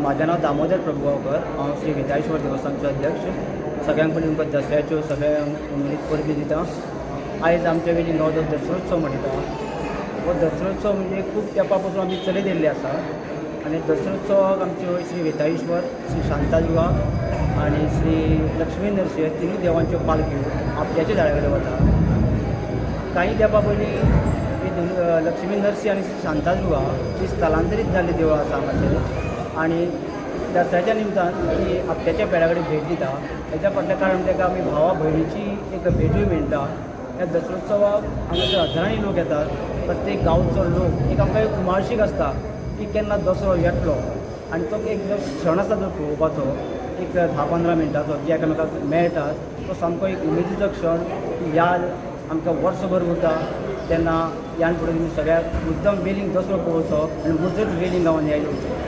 म्हाजें नांव दामोदर प्रभुगांवकर. हांव श्री विद्याश्वर देवस्थानचो अध्यक्ष. सगळ्यांक पयलीं तुमकां दसऱ्याच्यो सगळ्यांक उमेदीक परबी दिता. आयज आमच्या वेळी जो दसरोत्सव मनयता, हो दसरोत्सव म्हणजे खूब तेंपा पासून आमी चलयत येयल्ले आसा आनी दसरोत्सवाक आमच्यो श्री वेताईश्वर, श्री शांतादुर्गा आनी श्री लक्ष्मी नरसिंह तिनूय देवांच्यो पालख्यो आपल्याच्या झाडा कडेन वता. काही तेंपा पयलीं ही दोन लक्ष्मी नरसिंह आनी श्री शांतादुर्गा ही स्थलांतरीत जाल्ली देवळां आसा हांगासर आनी दसऱ्याच्या निमतान ती आपट्याच्या पेडा कडेन भेट दिता. हेच्या फाटलें कारण म्हणजे आमी भावा भयणीची एक भेटूय मेळटा. ह्या दसरोत्सवाक हांगासर हजारांनी लोक येतात. प्रत्येक गांवचो लोक एक आमकां एक उमळशीक आसता की केन्ना दसरो येतलो आनी तो एक जो क्षण आसा तो पळोवपाचो, एक 10-15 मिनटाचो जे एकामेकाक मेळटात, तो सामको एक उमेदीचो क्षण. ती याद आमकां वर्सभर उरता. तेन्ना ह्यान फुडें तुमी सगळ्याक मुद्दम वेलींग दसरो पळोवचो आनी मुजरत वेलींग गांवांत येवचो.